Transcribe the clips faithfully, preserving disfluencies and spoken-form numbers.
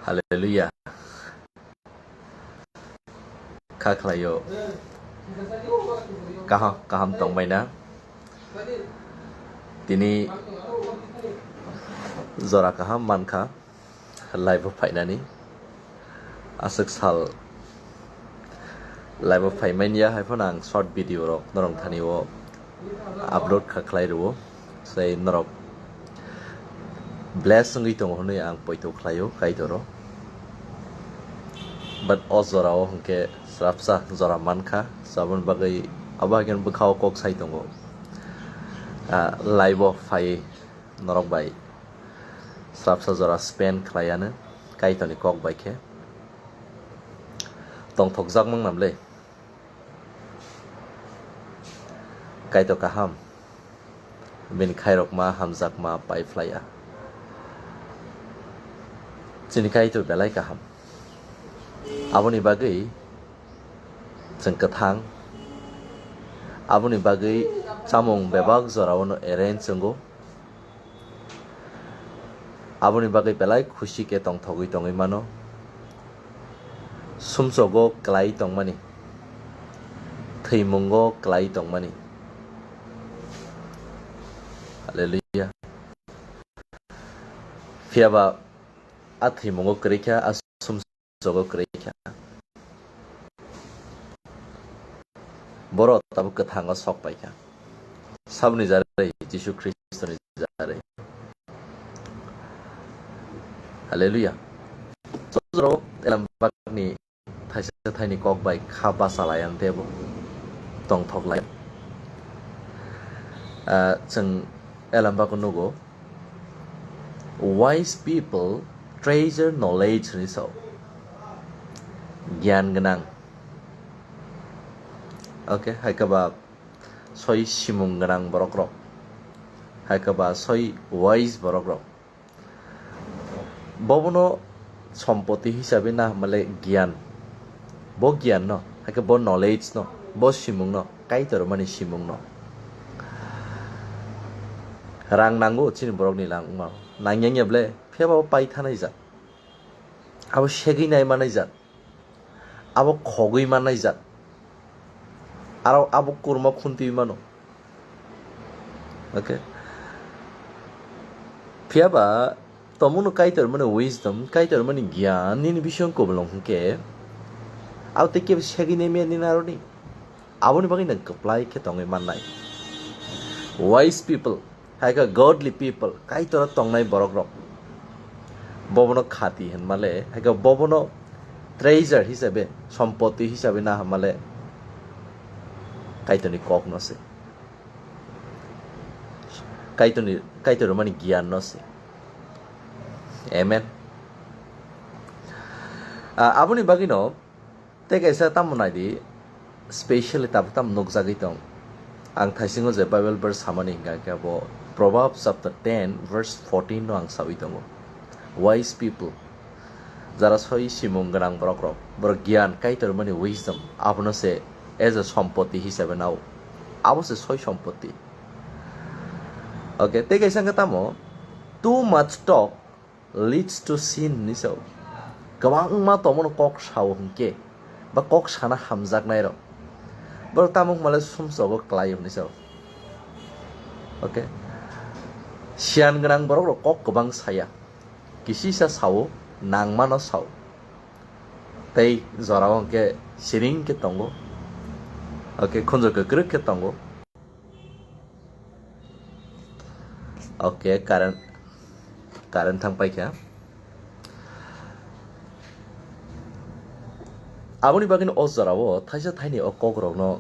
Hallelujah. Kha khlaio. Kaham, kaham tongbaina. Tini jora kaham mankha live o phainani. Aswk sal live o phaimanya, hai phano ang short video rok norok thani o upload kha khlai rwo. Sai norok bless wngwi tongo hwnwi ang poito khlaio Kaitor o. But o jora o hwnkhe srapsa jora mankha, aboni bagwi abo hai khe bwkha o kok sai tongo. Ah, live o phai norok bai srapsa jora spend khlai anw Kaitor ni kok bai khe. Tongthokjak mang nam le. Kaitor kaham, bini khairokma hamjakma pai phlaiya. Chini Kaitor belai kaham. Aboni bagwi chwng kwthang, aboni bagwi chamung bebak jorao no arrange wngo. Aboni bagwi belai khusi khe tongthogwi tongwi mano. Sumsogo kwlai tongmani, thwimungo kwlai tongmani. Hallelujah. Phiyaba a thwimungo kwrwi kha, a sumsogo kwrwi kha. Borok tabuk kwthango sok pai kha. Saboni jarwi, Jisu Khristoni jarwi. Hallelujah. Sojorok elambakni thaisa thaini kok bai kha bachalai ang tebo tongthok lai. Ah, chwng elambako nugo, "Wise people treasure knowledge," hwnwi sao. Giyan gwnang. Okay, hai khe ba soi simung gwnang borok rok. Hai khe ba soi wise borok rok. Bobono sompoti hisabe na hwnmale giyan. Bo giyan no, hai khe bo knowledge no, bo simung no, Kaitor mani simung no. Rang nango chini borok ni langma. Nangya ble, phiyaba bo pai thanai jat. Abo segwi nai manai jat. Abo khogwi manai jat. Aro abo kurma khuntwi mano. Okay. Phiyaba tomono Kaitor mani wisdom, Kaitor mani giyan nini bising kobolong hwnkhe, abo tei kebo segwi nai maya nini aroni. Aboni bagwi nwng kwplai khe tongwi mannai. Wise people, hai khe godly people, Kaitor tongnai borok rok. Bobono khati hwnmale, hai khe bobono treasure hisabe, sompoti hisabe na hwnmale, Kaitorni kok no se. Kaitorni, Kaitor mani giyan no se. Amen. Ah, aboni bagwi no, tei kaisa tamo nai di, specially tabuk tamo nukjagwi tong. Ang thaisingo je Bible verse samani hingka khe abo Proverbs chapter ten verse fourteen no ang sawi tongo. Wise people, jara soi simung gwnang borok rok, borok giyan Kaitor mani wisdom, abono se as a sompoti hisabe nao. Abo se soi sompoti. Okay, tei kaisa hingka tamo, "Too much talk leads to sin," hinwi sao. Kwbangma tongmano kok sao hwnkhe, ba kok sana hamjaknai rok, borok tamo hwnmale sumsogo kwlaio hinwi sao. Okay. Siyan gwnang borok rok kok kwbang saya, kisisa sao, nangmano sao. Tei jorao hwnkhe siring khe tongo. Okay, khunju kwkrwk khe tongo. Okay, current, current thang paikha. Aboni bagwino o jorao thaisa thaini o kokrokno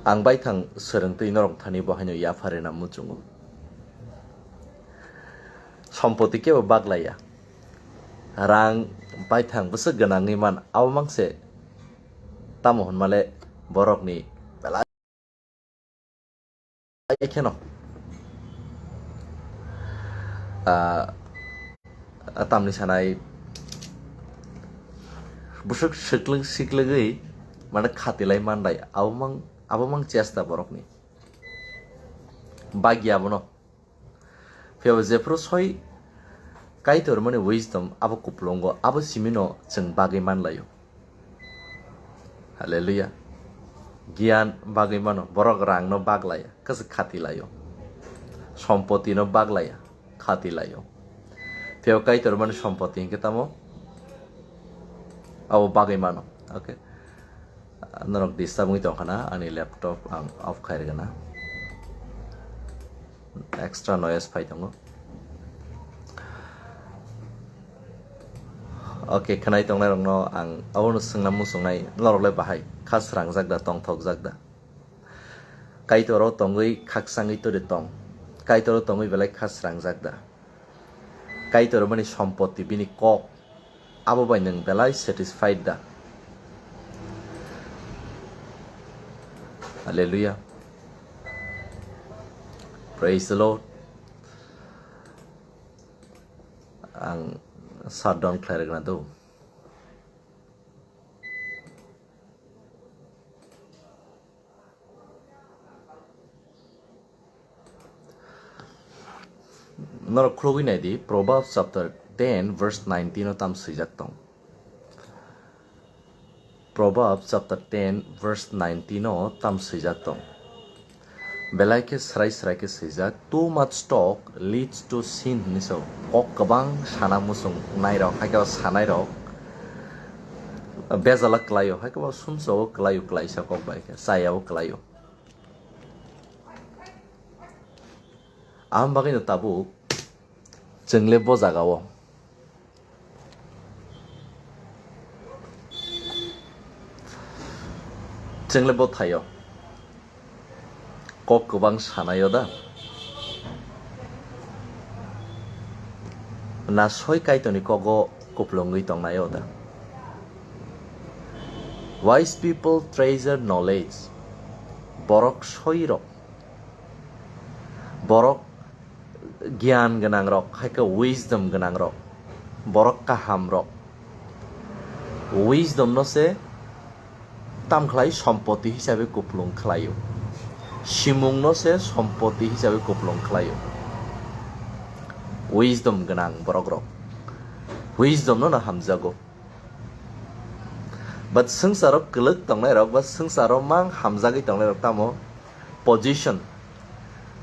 ang baithang swrwngtwi norok thani bo haino yapharina muchungo. Sompoti kebo baglaiya. Rang baithang bwswk gwnangwi man, abo mangse tamo hwnmale borokni belai kheno, ah, tamni sanai bwswk siklwk-, siklwgwi mane khatilai mandai, abo mang, abo mang chesta borokni. Bagya abono. Phiyaba jephuru soi Kaitor mani wisdom abo kupulungo, abo simino chwng bagwi manlaio. Hallelujah. Giyan bagwi mano, borok rangno baglaiya, kwchwk khati laio. Sompotino baglaiya, khati laio. Phiyok Kaitor mani sompoti hinkhe tamo? Abo bagwi mano. Okay. Norok disturb wngwi tongkha na, ani laptop ang off khai rwgana. Extra noise phai tongo. Okay, khwnai tongnairokno ang abono swngna muchungnai, norokle bahai kha srangjak da, tongthokjak da? Kaitoro tongwi khaksangwi tode tong, Kaitoro tongwi belai kha srangjak da? Kaitor mani sompoti, bini kok, abo bai nwng belai satisfied da? Hallelujah. Praise the Lord. Ang shutdown khlai rwgwna do. Norok khulugwi nai di, Proverbs chapter ten verse nineteen o tam swijak tong. Proverbs chapter ten verse nineteen o tam swijak tong. Belai khe srai srai khe swijak, "Too much talk leads to sin," hinwi sao. Kok kwbang sana muchung nairok, hai khe o sanairok bejala kwlaio, hai khe o sumsao kwlaio, kwlaisa kok bai khe chayao kwlaio. Aboni bagwino tabuk chwngle bo jagao, chwngle bo thaio kok kwbang sanaio da, na soi Kaitorni kogo kupulungwi tongnaio da? Wise people treasure knowledge. Borok soirok, borok giyan gwnangrok, hai khe wisdom gwnangrok, borok kahamrok wisdom no se tam khlai, sompoti hisabe kupulung khlaio. Simung no se sompoti hisabe kupulung khlaio. Wisdom gwnang borok rok, wisdom no no hamjago. But swngcharo kwlwk tongnai rok, ba swngcharo mang hamjagwi tongnai rok tamo? Position,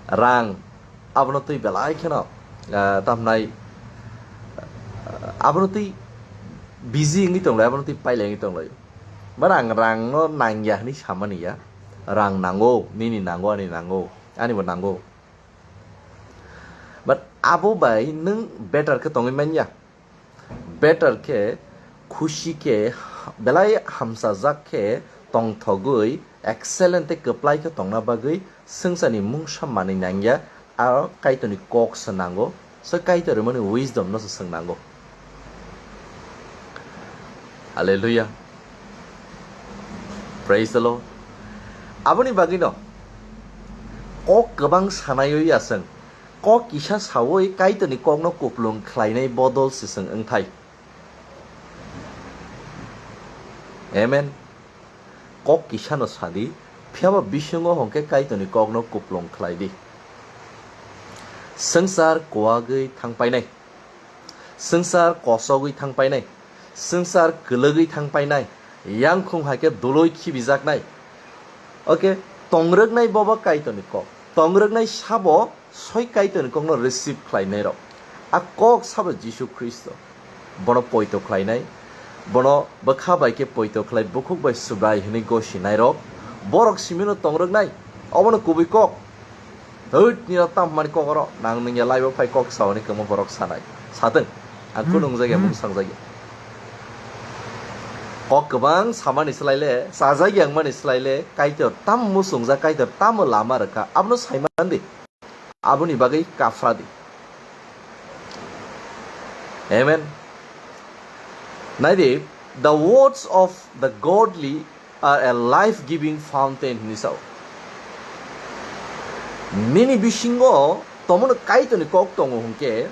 rang, abono twi belai kheno, ah, tamnai, ah, abono twi busy wngwi tonglai, abono twi pailai wngwi tonglai. But ang rangno nangya hwnwi samani ya. Rang nango, nini nango, ani nango, anibo nango. But abo bai nwng better khe tongwi manya. Better khe, khusi khe, belai hamsajak khe tongthogwi, excellent tei kwplai khe tongna bagwi swngcharni mungsa manwi nangya, aro Kaitorni kok se nango, so Kaitor rwmani wisdom no se swng nango. Hallelujah. Praise the Lord. Aboni bagwino kok kwbang sanaiwi aswng, kok kisa sawi Kaitorni kokno kupulung khlainai bodol se chwng wngthai. Amen. Kok kisano sadi, phiyaba bisingo hwnkhe Kaitorni kokno kupulung khlai di. Swngchar kuwagwi thang painai. Swngchar kosogwi thang painai, swngchar kwlwgwi thang painai, yangkhung hai khe dului khibijaknai. Okay, tongrwknai bobo Kaitorni kok. Tongrwknai sabo soi Kaitorni kokno receive khlainairok. A kok sabo Jisu Khristo. Bono poito khlainai, bono bwkha bai khe poito khlai, bukhuk bai Subrai hwnwi gosinairok. Borok simino tongrwknai, obono kubui kok. Thut, nini tam hwnmani kok oro, nang nwngya live-o phai kok sawani kwma borok sanai. Satwng, ang kunu wngjak ya, mung sangjak ya. Kok kwbang samani slai le, chajak ya wngmani slai le, Kaitor tam muchungjak, Kaitor tamo lama rwkha, abono saiman di. Aboni bagwi kaphra di. Amen. Nai di, "The words of the godly are a life-giving fountain," hinwi sao. Nini bisingo tomono Kaitorni kok tongo hwnkhe,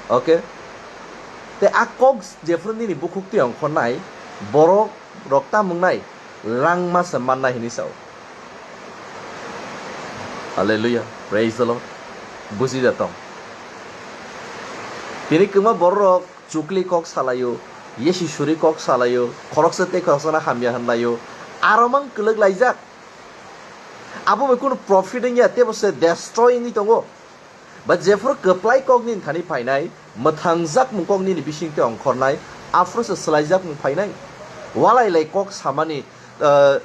okay? Tei a kok jephru nini bukhuk twi ongkhornai, borok rok ta mungnai, langma se mannai hinwi sao. Hallelujah. Praise the Lord. Buji da tong. Tini kwbangma borok chukli kok salaio, yesi suri kok salaio, khoroksa tei khoroksano hamya hwnlaio, aro mang kwlwk laijak. Abo bai kunu profit wngya, teibo se destroy wngwi tongo. Ba jephuru kwplai kok nini thani phainai, mwthangjakmung kok nini bisingtwi ongkhornai, aphuru se swlaijakmung phainai. Walai lai kok samani, ah,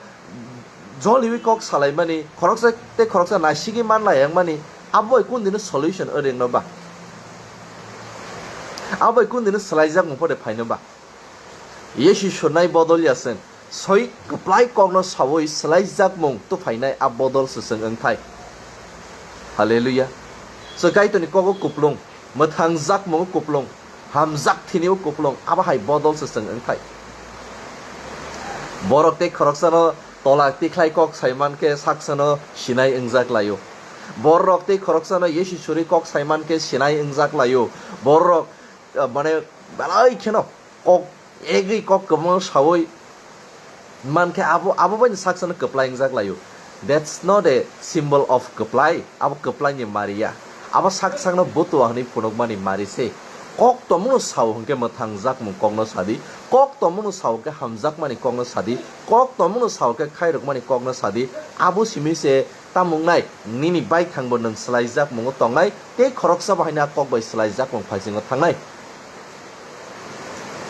joliwi kok salaimani, khoroksa tei khoroksa naisigwi manlai wngmani, abo bai kunu dino solution wrwngno ba? Abo bai kunu dino swlaijakmung pore phaino ba? Yesi surnai bodol ya chwng. Soi kwplai kokno saui swlaijakmung tuphainai a bodol se chwng wngthai. Hallelujah. So Kaitorni kogo kuplung, mwthangjakmungo kuplung, hamjak thinio kuplung, abo hai bodol se chwng wngthai. Borok tei khoroksano tola tikhlai kok sai mankhe saksano sinai wngjak laio. Borok tei khoroksano yesi suri kok sai mankhe sinai wngjak laio. Borok, ah, mane belai kheno kok egwi kok kwbangma saui mankhe abo, abo bai saksano kwplai wngjak laio. That's not a symbol of kwplai, abo kwplaini mari ya. Abo sak sakno butua hwnwi phunukmani mari se. Kok tongmano sao hwnkhe mwthangjakmung kokno sadi, kok tongmano sao hwnkhe hamjakmani kokno sadi, kok tongmano sao hwnkhe khairokmani kokno sadi, abo simi se tamo wngnai, nini baithangbo nwng swlaijakmungo tongnai, tei khoroksa bo haino a kok bai swlaijakmung phaisingo thangnai.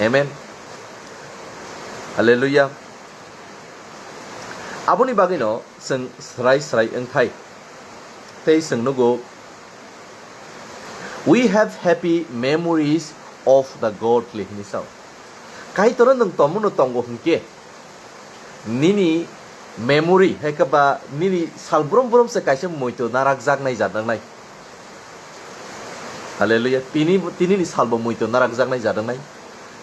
Amen. Hallelujah. Aboni bagwino chwng swrai swrai wngthai. Tei chwng nugo, "We have happy memories of the godly," hwnwi sao. Kaitoro nwng tongmano tongo hwnkhe, nini memory, hai khe ba nini sal brum brum se kaisa muitu narakjaknai jat wngnai. Hallelujah. Tini, tinini salbo muitu narakjaknai jat wngnai.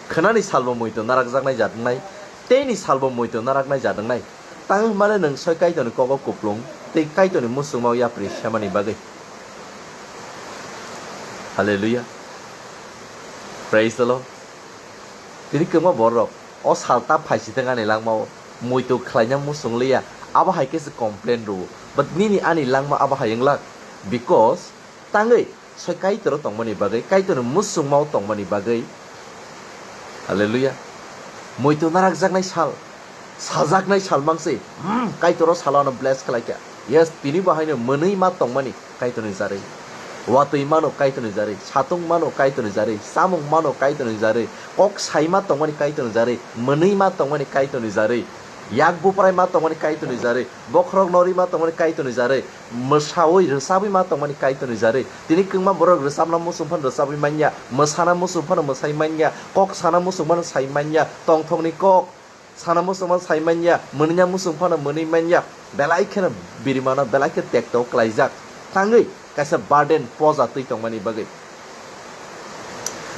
Khwnani salbo muitu narakjaknai jat wngnai. Teini salbo muitu naraknai jat wngnai. Tang hwnmale nwng soi Kaitorni kogo kuplung tei Kaitorni muchungmao yapri semani bagwi. Hallelujah. Praise the Lord. Tini kwbangma borok o sal ta phaisithwng ani langmao muitu khlaina muchung liya, abo hai khe se complain rwo. But nini ani langma abo hai wnglak, because tangwi soi Kaitoro tongmani bagwi, Kaitorni muchungmao tongmani bagwi. Hallelujah. Muitu narakjaknai sal, sajaknai sal mangsi, hmm, Kaitoro salo ano bless khlaikha. Yes, tini bo haino mwnwi ma tongmani Kaitorni jarwi. Watwi mano Kaitorni jarwi, satung mano Kaitorni jarwi, chamung mano Kaitorni jarwi, kok saima tongmani Kaitorni jarwi, mwnwi ma tongmani Kaitorni jarwi, yak buprai ma tongmani Kaitorni jarwi, bokhorok norwi ma tongmani Kaitorni jarwi, mwsaui rwchabwi ma tongmani Kaitorni jarwi. Tini kwbangma borok rwchabna muchung phano rwchabwi manya, mwsana muchung phano mwsai manya, kok sana muchung phano sai manya, tongthokni kok sana muchungma sai manya, mwnwina muchung phano mwnwi manya, belai kheno birimano belai khe tekto klaijak. Tangwi kaisa burden poja twi tongmani bagwi.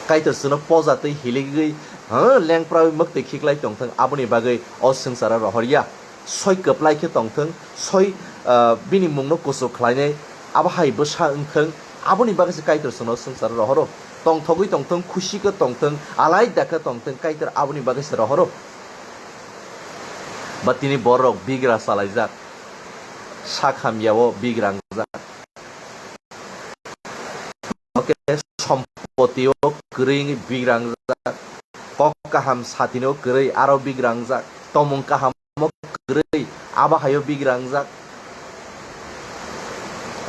Kaitor chwngno poja twi hiligwi, ha, lengpraui mwktwi khiklai tongthwng, aboni bagwi o swngcharo rohorya. Soi kwplai khe tongthwng, soi, ah, bini mungno kuchuk khlainai, abo hai bwsa wngthwng, aboni bagwi se Kaitor chwngno swngcharo rohoro. Tongthogwi tongthwng, khusi khe tongthwng, alai da khe tongthwng, Kaitor aboni bagwi se rohoro. Ba tini borok bigra chalaijak, sak hamyao bigra wngjak. Oke, sompotio kwrwi wngwi bigra wngjak, kok kaham satino kwrwi aro bigra wngjak, tomung kaham kwrwi, abo haio bigra wngjak.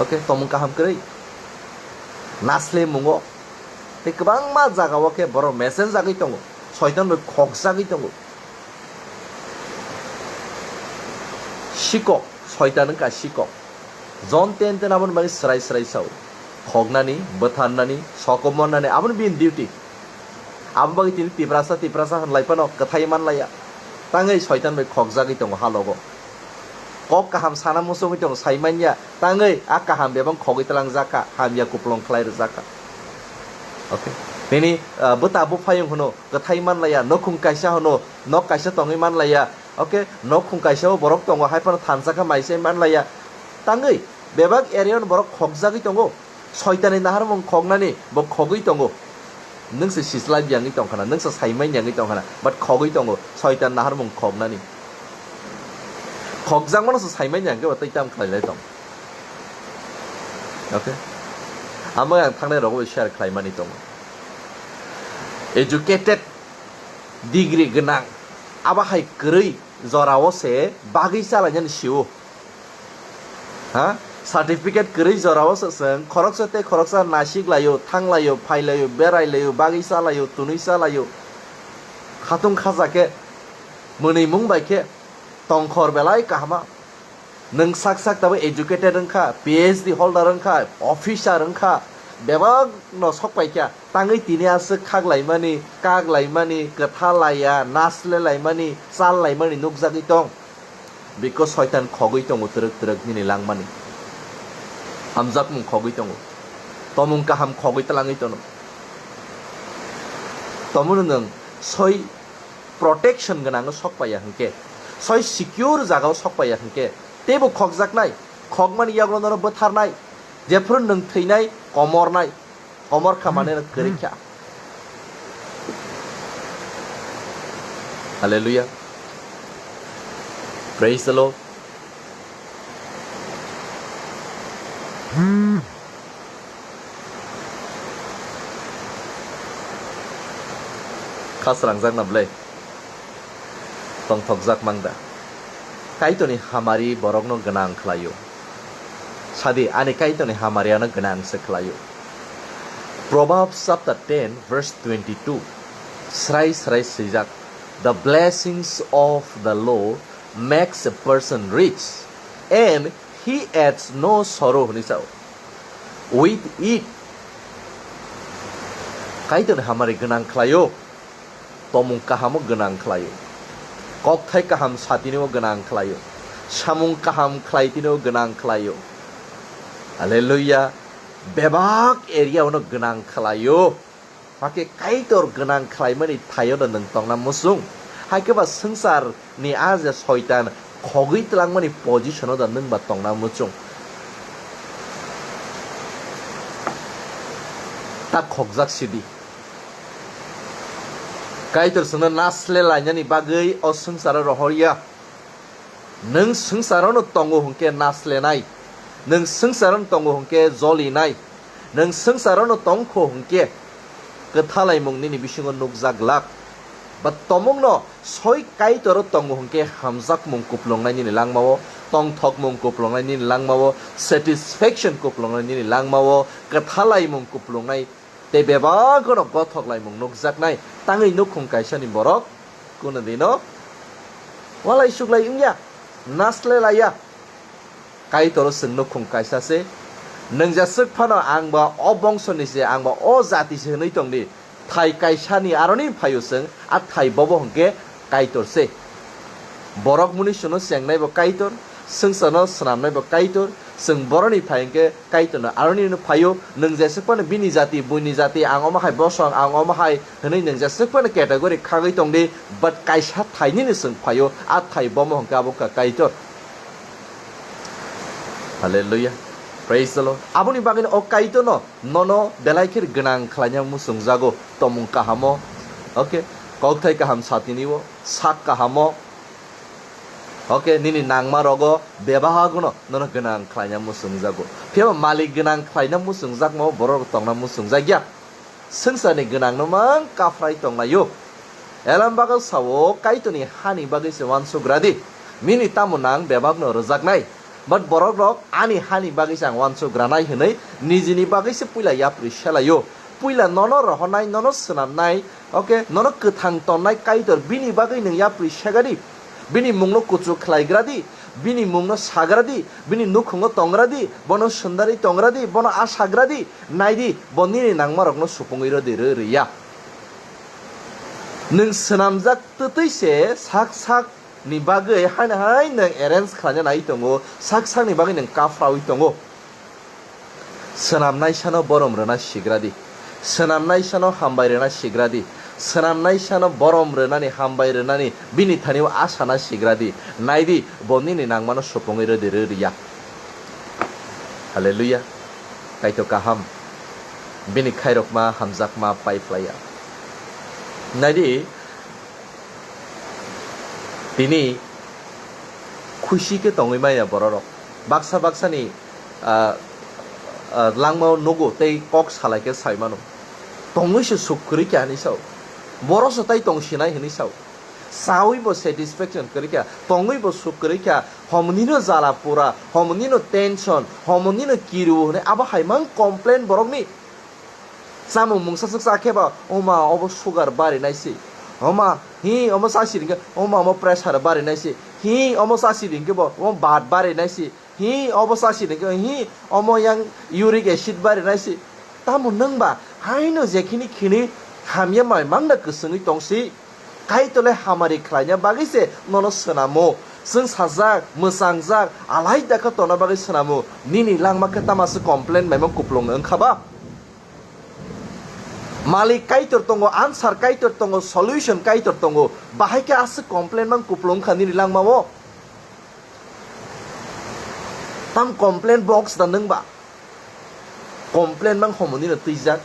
Oke, tomung kaham kwrwi. Nasle mungo. Tei kwbangma jagao khe borok mesen jagwi tongo. Soitan bai khokjagwi tongo. Sikok, soitan wngkha sikok. Jon ten ten aboni bagwi swrai swrai sao. Khoknani, bwtharnani, sokomornani, aboni bini duty. Abo bagwi tini Tiprasa, Tiprasa hwnlai phano kwthai manlaiya. Tangwi soitan bai khokjagwi tongo halogo. Kok kaham sana muchungwi tongo, sai manya. Tangwi a kaham bebang khogwi tlangjak kha, hamya kuplung khlai rwjak kha. Okay. Nini, ah, bwta buphayung hwno, kwthai manlaiya, nokhung kaisa hwno, nok kaisa tongwi manlaiya. Okay, nokhung kaisa o borok tongo, hai phano thansa khe mai se manlaiya. Tangwi bebak area o borok khokjagwi tongo. Soitanni naharmung khoknani bo khogwi tongo. Nwng se sislai biyangwi tongkhana, nwng se saimai yangwi tongkhana, but khogwi tongo Soitan naharmung khoknani. Khokjakmano se saimai yangwi bo tei tam khlailai tong. Okay? Amo ang thangnai rogo share khlaimani tongo. educated, degree gwnang, abo hai kwrwi jorao se bagwi chalainani sio. Ha? Certificate kwrwi jorao se chwng khoroksa tei khoroksa naisik laio, thang laio, phai laio, berai laio, bagwi chalaio, tunui chalaio. Khatung khaja khe, mwnwi mung bai khe, tongkhor belai kahama. Nwng sak sak tabo educated wngkha, P H D holder wngkha, officer wngkha, bebak no sok paikha. Tangwi tini aswk khak laimani, kak laimani, kwtha laiya, nasle laimani, chal laimani nukjagwi tong. Because soitan khogwi tongo twrwk twrwk nini langmani. Hamjakmung khogwi tongo. Tomung kaham khogwi twlangwi tono. Tomono nwng soi protection gwnango sok paiya hwnkhe, soi secure jagao sok paiya hwnkhe, teibo khokjaknai, khokmani yagulo nono bwtharnai, jephuru nwng thwinai, komornai, komor kha mane no kwrwi kha. Hallelujah. Praise the Lord. Kha srangjakna ble? Tongthokjak mang da? Kaitorni hamari borokno gwnang khlaio. Sadi, ani Kaitorni hamari ano gwnang se khlaio. Proverbs chapter ten verse twenty-two. Srai srai swijak, "The blessings of the Lord makes a person rich, and he adds no sorrow," hwnwi sao. With it, Kaitorni hamari gwnang khlaio, tomung kahamo gwnang khlaio, kokthai kaham satini o gwnang khlaio, samung kaham khlai tini o gwnang khlaio. Hallelujah. Bebak area ono gwnang khlaio. Hakhe Kaitor gwnang khlaimani thaio da nwng tongna muchung? Hakhe ba swngchar ni a je soitan khogwi twlangmani position o da nwng ba tongna muchung? Ta khokjak sidi. Kaitor chwngno nasle lainani bagwi o swngcharo rohor ya. Nwng swngcharono tongo hwnkhe naslenai, nwng swngcharono tongo hwnkhe jolinai, nwng swngcharono tongkho hwnkhe kwthalaimung nini bisingo nukjak glak. Ba tomungno soi Kaitoro tongo hwnkhe hamjakmung kuplungnai nini langmao, tongthokmung kuplungnai nini langmao, satisfaction kuplungnai nini langmao, kwthalaimung kuplungnai tei bebak gono gothok laimung nukjaknai tangwi nukhung kaisani borok kuno dino walai suklai wngya, nasle laiya. Kaitoro chwng nukhung kaisa se, nwng jeswk phano ang ba o bongso ni se, ang ba o jati se hwnwi tong di. Thai kaisa ni aroni phaio chwng, a thai bobo hwnkhe Kaitor se. Borok muni suno chengnai bo Kaitor, swngcharno swnamnai bo Kaitor, chwng boroni phai hwnkhe Kaitorno aroni no phaio, nwng jeswk phano bini jati, buini jati, ang omo hai bosong, ang omo hai hwnwi nwng jeswk phano category khagwi tong di, but kaisa thai nini chwng phaio, a thai bomo hwnkhe abo wngkha Kaitor. Hallelujah. Praise the Lord. Aboni bagwino o Kaitorno nono belai khe gwnang khlaina muchungjago, tomung kahamo, okay, kokthai kaham satini o, sak kahamo, okay, nini nangma rogo bebahagono nono gwnang khlaina muchungjago. Phiya ba malik gwnang khlaina muchungjakma o borok tongna muchungjak ya. Swngcharni gwnangno mang kaphrai tonglaio. Elam bagwi sao, Kaitorni hani bagwi se uansugra di. Nini tamo nang bebakno rwjaknai. But borokrok ani hani bagwi se ang uansugranai hwnwi nijini bagwi se puila yapri selaio. Puila nono rohornai, nono swnamnai, okay, nono kwthang tonnai Kaitor bini bagwi nwng yapri segadi. Bini mungno kuchuk khlaigra di, bini mungno sagra di, bini nukhungo tongra di, bono sundari tongra di, bono asagra di, nai di, bo nini nangmarokno supungwi rw di, rw rw ya. Nwng swnamjak twtwi se sak sak ni bagwi haino hai nwng arrange khlaina nai tongo, sak sak ni bagwi nwng kaphrawi tongo. Swnamnai sano borom rwna sigra di. Swnamnai sano hambai rwna sigra di. Swnamnai sano borom rwnani, hambai rwnani bini thani o asana sigra di. Nai di, bo nini nangmano supungwi rw di, rw rw ya. Hallelujah. Kaitor kaham. Bini khairokma, hamjakma pai phlai ya. Nai di, tini khusi khe tongwi manya bororok. Baksa baksani, ah, ah, langmao nugo tei kok salai khe sai mano. Tongwi se suk kwrwi khe ani sao. Borok se tai tong sinai hinwi sao. Sawi bo satisfaction kwrwi kha, tongwi bo suk kwrwi kha, homoni no jala pura, homoni no tension, homoni no kiru hinwi abo hai mang complain borokni. Chamung mungsa swk cha khe ba, oma obo sugar bari nai se, oma hi omo cha siri khe, oma omo pressure bari nai se, hi omo cha siri khe bo omo bat bari nai se, hi obo cha siri khe, hi omo yang uric acid bari nai se. Tamo nwng ba haino jekhini khini hamya mai mangna kwswngwi tong si. Kaitor le hamari khlaina bagwi se nono swnamo. Chwng sajak, mwchangjak, alaida khe tongna bagwi swnamo. Nini langma khe tama se complain maimang kuplung wngkha ba? Malik Kaitor tongo, answer Kaitor tongo, solution Kaitor tongo. Bahai khe aswk complain mang kuplung wngkha nini langmao? Tam complain box da nwng ba? Complain mang homoni no twijak.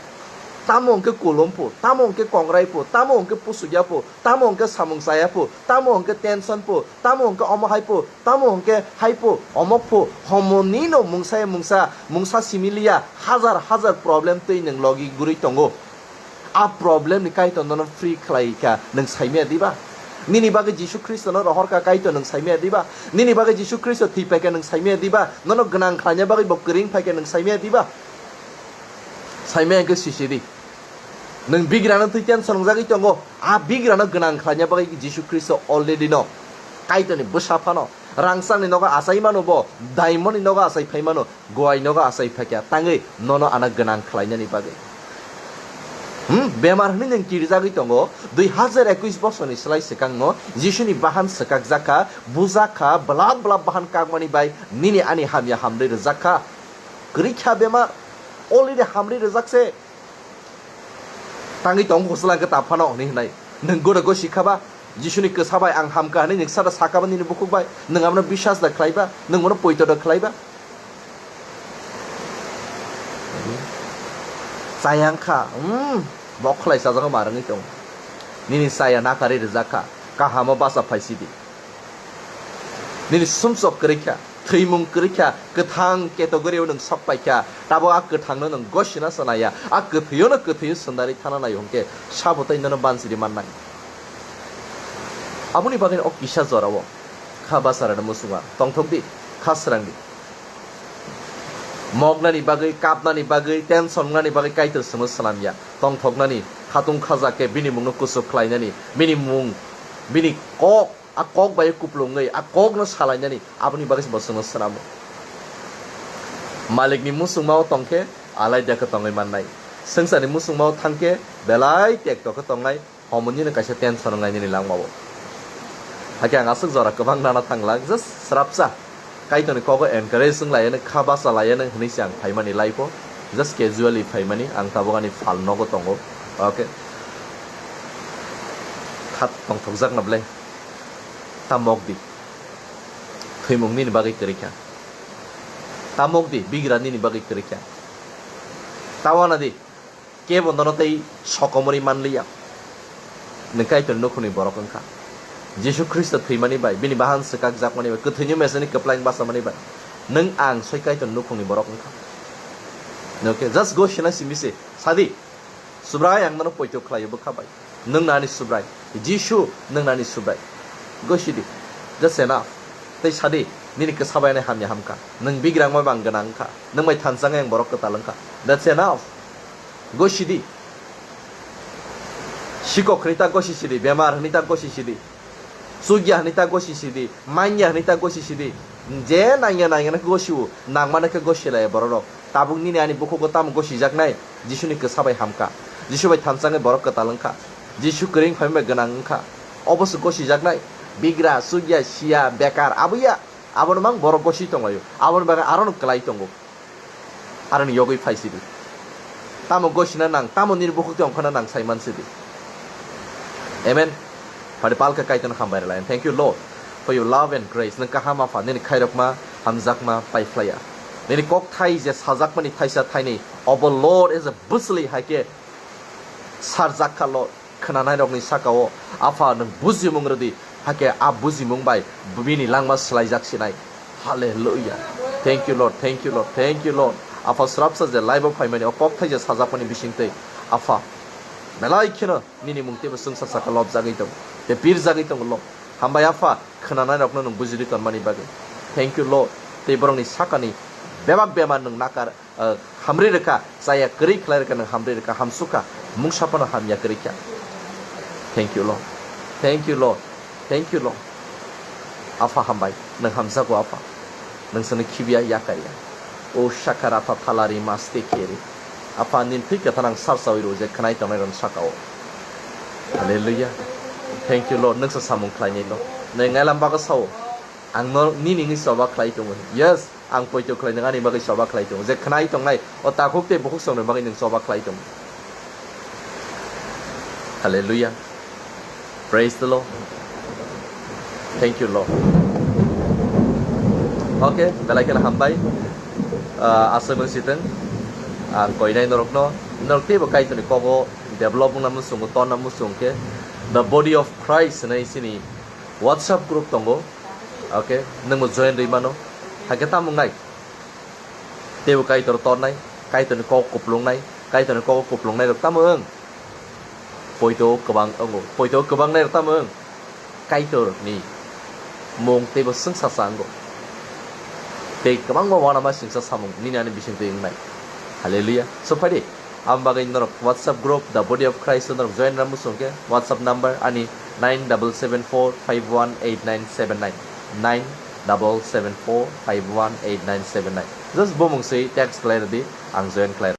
Tamo hwnkhe kolom po, tamo hwnkhe kongrai po, tamo hwnkhe pusukya po, tamo hwnkhe samung chaya po, tamo hwnkhe tension po, tamo hwnkhe omo hai po, tamo hwnkhe hai po, omo po, homoni no mungsa ya mungsa, mungsa simi liya, hajar hajar problem twi nwng logi gurwi tongo. A problem ni Kaitor nono free khlai kha, nwng saimaya diba? Nini bagwi Jisu Khristo no rohor kha, Kaitor nwng saimaya diba? Nini bagwi Jisu Khristo thwi pai kha, nwng saimaya diba? Nono gwnang khlaina bagwi bo kwrwng phai kha, nwng saimaya diba? Saimaya hwnkhe sisi di. Nwng bigrano twi tension wngjagwi tongo. A bigrano gwnang khlaina bagwi Jisu Khristo already no Kaitorni bwsa phano rangchakni nogo achai mano bo, diamond ni nogo achai phai mano, guai nogo achai phai kha. Tangwi nono ano gwnang khlainani bagwi. Hmm, bemar hwnwi nwng kirijagwi tongo. Dui hajar ekwis bosorni slai swkangno Jisuni bahan swkakjak kha, bujak kha, bwlap bwlap bahan kakmani bai nini ani hamya hamrwi rwjak kha. Kwrwi kha bemar, already hamrwi rwjak se. Tangwi tong kho swlang khe ta phano hwnwi hwnai. Nwng goro gosi kha ba? Jisuni kwsa bai ang ham kha hwnwi nwng sada saka ba nini bukhuk bai? Nwng abono biswas da khlai ba? Nwng bono poito da khlai ba? Chayang kha, hmm, bok khlai chajago ma rwngwi tongo. Nini chaya nakarwi rwjak kha, kahamo bacha phai sidi. Nini sumsok kwrwi kha, thwimung kwrwi kha, kwthang category o nwng sok pai kha, tabuk a kwthangno nwng gosina sanaya, a kwthwio no kwthwio sundari thana naio hwnkhe sabo tei nono bansiri mannai. Aboni bagwi o kisa jorao kha bwsarano muchungo, tongthok di, kha srang di. Moknani bagwi, kapnani bagwi, tension wngnani bagwi Kaitor chwngno swnamya. Tongthoknani, khatung khaja khe bini mungno kuchuk khlainani, bini mung, bini kok, a kok bai kuplungwi, a kokno salainani, aboni bagwi se bo chwngno swnamo. Malikni muchungmao tong khe alaida khe tongwi mannai. Swngcharni muchungmao thang khe belai tekto khe tongnai. Omo nini kaisa tension wngnai nini langmao. Hakhe ang aswk jora kwbang nana thanglak, just srapsa. Kaitorni kogo encourage wng laiya nw, kha bacha laiya nw hwnwi se ang phaimani life o. Just casually phaimani, ang tabuk ani phal nogo tongo. Okay. Kha tongthokjak na ble. Ta mok di. Thwimung nini bagwi kwrwi kha. Ta mok di, bigra nini bagwi kwrwi kha. Ta wana di. Kebo nono tei sokomorwi manliya. Nwng Kaitor nukhungni borok wngkha. Jisu Khristo thwimani bai, bini bahan swkakjakmani bai, kwthwini mechani kwplaino bachamani bai, nwng ang soi Kaitor nukhungni borok wngkha. Nwng khe just gosina simi se, sadi, Subrai ang nono poito khlaio bwkha bai. Nwng nani Subrai. Jisu, nwng nani Subrai. Gosidi. Just enough. Tei sadi, nini kwsa bai ani hamya hamkha. Nwng bigrangma bang gwnang wngkha. Nwng bai thansa wngkha, ang borok kwtal wngkha. That's enough. Gosidi. Sikok hwnwi ta gosi sidi, bemar hwnwi ta gosi sidi. Chukya hwnwi ta gosi sidi, manya hwnwi ta gosi sidi. Je nangya nangya khe gosio, nangmano khe gosi laiya borok rok. Tabuk nini ani bukhugo tamo gosijaknai? Jisuni kwsa bai hamkha. Jisu bai thansa wngwi borok kwtal wngkha. Jisu kwrwi wngphai bai gwnang wngkha. Obo se gosijaknai. Bigra, chukya, siya, bekar, abo ya. Abono mang borok gosi tonglaio. Aboni bagwi arono kwlai tongo. Aroni yogwi phai sidi. Tamo gosina nang, tamo nini bukhuk tei ongkhorna nang sai man sidi. Amen. Phari palka Kaitorno hambai rwlai. And thank you, Lord, for your love and grace. Nwng kaham Apha, nini khairokma, hamjakma pai phlaiya. Nini kokthai je sajakmani thaisa thaini, obo Lord is a bwsli hai khe sarjak kha, Lord. Khwnanairokni saka-o, Apha, nwng bujimung rwdi, hakhe a bujimung bai bini langma swlaijak sinai. Hallelujah. Thank you, Lord. Thank you, Lord. Thank you, Lord. Apha, srapsa je live-o phaimani, o kokthai je sajakmani bisingtwi, Apha, Belai kheno nini mung teibo chwngsa saka lobjagwi tongo, tei birjagwi tongo, Lord. Hambai Apha, khwnanai rokno nwng bujidi tonmani bagwi. Thank you, Lord. Tei borokni sakani bebak bemar nwng nakar, ah, hamri rwkha, chaya kwrwi khlai rwkha, nwng hamri rwkha, hamsukha, mungsa phano hamya kwrwi kha. Thank you, Lord. Thank you, Lord. Thank you, Lord. Apha hambai, nwng hamjago Apha. Nwng sano khibiya yakarya. O Shakarata Thalari Maste Keri. Apha nini thwi kwthar ang sar sawi rw je khwnai tongnai rok saka o. Hallelujah. Thank you, Lord. Nwng sa samung khlainai, Lord. Nwng ngailam bago sao. Ang no nini wngwi choba khlai tongo. Yes, ang poito khlai nwng ani bagwi choba khlai tongo. Je khwnai tongnai, o takhuk tei bukhuk songni bagwi nwng choba khlai tongo. Hallelujah. Praise the Lord. Thank you, Lord. Okay, belai kheno hambai. Ah, aswk wng sitwng. Ang koinai norokno, norok teibo Kaitorni kogo develop wngna muchungo, tonna muchung khe The Body of Christ hinwi chini WhatsApp group tongo. Okay, nwngbo join rwi mano. Hakhe tamo wngnai? Teibo Kaitor tornai, Kaitorni kok kuplungnai, Kaitorni kok kuplungnai rok tamo wng? Poito kwbang wngo, poito kwbangnai rok tamo wng? Kaitorni mung teibo chwngsacha wngo. Tei kwbangma uanama singsa samung nini ani bisingtwi wngnai. Hallelujah. So phaidi, aboni bagwi norok WhatsApp group The Body of Christ norok join rwna muchung khe WhatsApp number ani nine double seven four five one eight nine seven nine, nine double seven four five one eight nine seven nine. Just bumung swi text khlai rwdi, ang join khlai